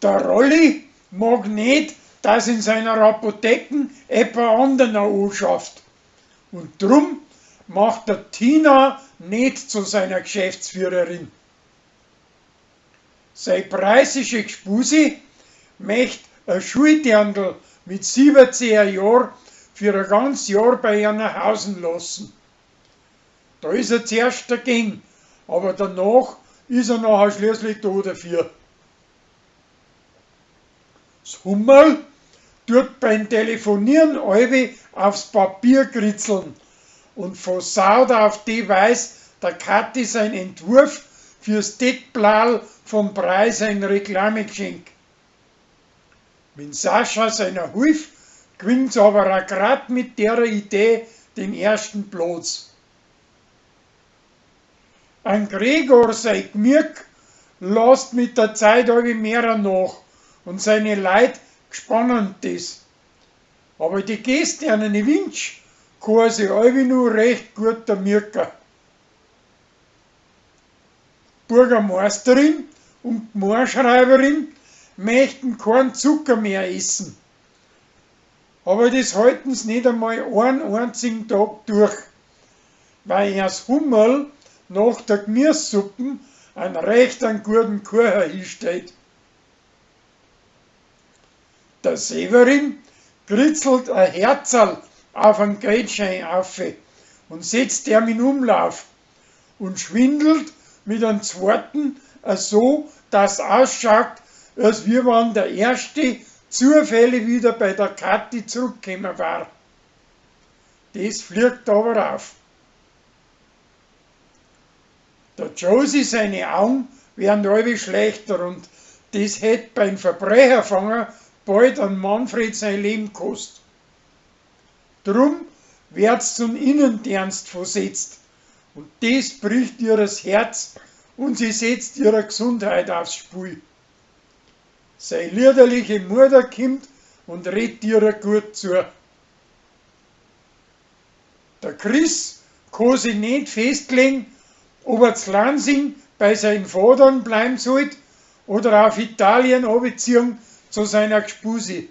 Der Rolli mag ned, dass in seiner Apotheken äpper anderer anschafft. Und drum macht er Tina ned zu seiner Geschäftsführerin. Sei preußische Gspusi möcht a Schuldirndl mit 17 Jahr für a ganz Jahr bei einer hausen lassen. Da is er zuerst dagegen, aber danach is er nachher schließlich da dafür. S Hummerl tut beim Telefonieren allweil aufs Papier kritzeln und versaut auf die Weis der Kathi sein Entwurf fürs Deckbladl vom Preis ein Reklamegeschenk. Mit Sascha seiner Hilf gewinnt's aber auch grad mit der Idee den ersten Platz. An Gregor sei Gmirk lasst mit der Zeit allweil mehrer nach und seine Leut gspannen des. Aber die Gäste an eine Winsch kann er sich allweil nur recht gut mirken. Bürgermeisterin und Gmoaschreiberin möchten keinen Zucker mehr essen. Aber das halten's nicht einmal einen einzigen Tag durch, weil er's Hummerl nach der Gemüsesuppen einen recht einen guten Kuchen hinstellt. Der Severin kritzelt a Herzerl auf einen Geldschein auf und setzt ihm in Umlauf und schwindelt mit einem zweiten so, dass ausschaut, als wie wenn der erste zufällig wieder bei der Kathi zurückgekommen war. Das fliegt aber auf. Der Josie seine Augen werden allweil schlechter und das hätt beim Verbrecherfanger bald an Manfred sein Leben kost. Drum wird's zum Innendienst versetzt und das bricht ihr das Herz und sie setzt ihre Gesundheit aufs Spiel. Sei liederliche Mutter kommt und redet ihr gut zu. Der Chris kann sich nicht festlegen, ob er zu Lansing bei seinen Vatern bleiben sollte oder auf Italien abziehen zu seiner Gspusi.